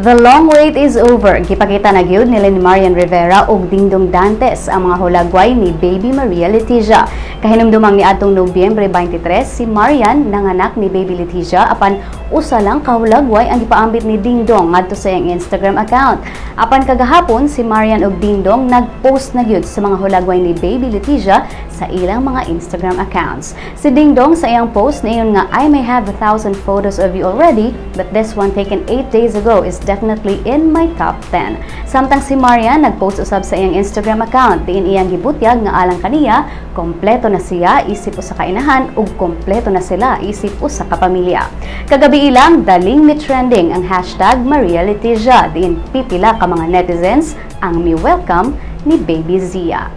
The long wait is over. Gipakita na gyud nila ni Marian Rivera ug Dingdong Dantes ang mga hulagway ni Baby Maria Letizia. Kahinumdumang niadtong Nobyembre 23, si Marian nanganak ni Baby Letizia, apan usa lang ka hulagway ang gipaambit ni Dingdong ngadto sa iyang Instagram account. Apan kagahapon, si Marian ug Dingdong nag-post na gyud sa mga hulagway ni Baby Letizia sa ilang mga Instagram accounts. Si Dingdong, sa iyang post niingon nga, "I may have 1,000 photos of you already, but this one taken 8 days ago is definitely in my top 10." Samtang si Marian nagpost usab sa iyang Instagram account diin iyang gibutyag nga alang kaniya, kompleto na siya isip usa ka inahan ug kompleto na sila isip usa ka pamilya. Kagabi lang, daling mi-trending ang #MariaLetizia diin pipila ka mga netizens ang mi-welcome ni Baby Zia.